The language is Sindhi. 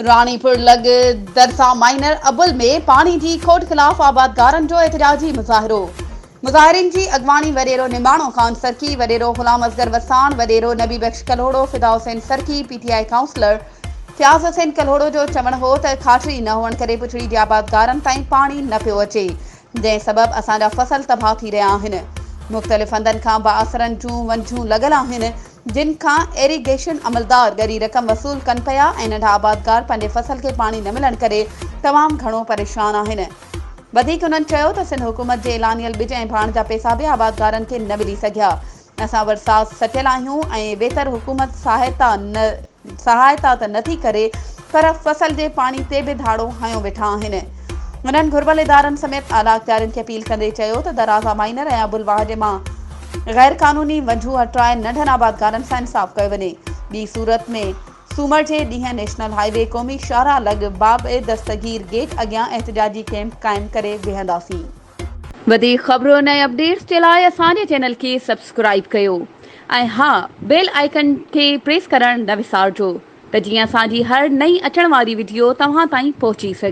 راڻيپور لڳ درسا مائنر ابل ۾ پاڻي جي کوٽ خلاف آبادگارن جو احتجاجي مظاهرو، مظاهرين جي اڳواڻي وڏيرو نماڻو خان سرڪي، وڏيرو غلام اصغر وساڻ، وڏيرو Nabi Bakhsh Kalhoro, Fida Hussain Sarki, P T I councillor Fayaz Hussain Kalhoro جو چوڻ هو ته کاٽري نه هئڻ ڪري پڇڙي جي آبادگارن تائين پاڻي نه پيو اچي جنهن سبب اسان جا فصل تباهه ٿي رهيا آهن، مختلف هنڌن کان بااثرن جون ونجهون لڳل آهن، جن کان ايريگيشن عملدار ڳري رقم وصول ڪن پيا ۽ ننڍا آبادگار پنهنجي فصل کي پاڻي نه ملڻ ڪري تمام گهڻو پريشان آهن. وڌيڪ هنن چيو ته سنڌ حڪومت جي اعلانيل ٻج ۽ ڀاڻ جا پئسا به آبادگارن کي نه ملي سگهيا اسان ورساس سٽيل آهيون ۽ ويتر حڪومت سهائتا نه سهائتا ته نٿي ڪري پر فصل جي پاڻي تي به ڌاڙو هنيو ويٺا آهن. هنن گهربل ادارن سميت اعليٰ اختيارين کي اپيل ڪندي چيو ته درازا مائنر ۽ ابوالواهه جي مان غيرقانوني ونجهون هٽرائي ننڍن آبادگارن سان انصاف ڪيو وڃي ٻي صورت ۾ سومر جي ڏينهن نيشنل هاء وي قومي شاهراهه لڳ باب دستگير گيٽ اڳيان احتجاجي ڪئمپ قائم ڪري ويهنداسين. وڌيڪ خبرن ۽ اپڊيٽس جي لاء اسان جي چينل کي سبسڪرائيب ڪيو ۽ ها بيل آئيڪن کي پريس ڪرڻ نه وسارجو ته جيئن اسان جي هر نئين اچڻ واري وڊيو توهان تائين پهچي سگهي.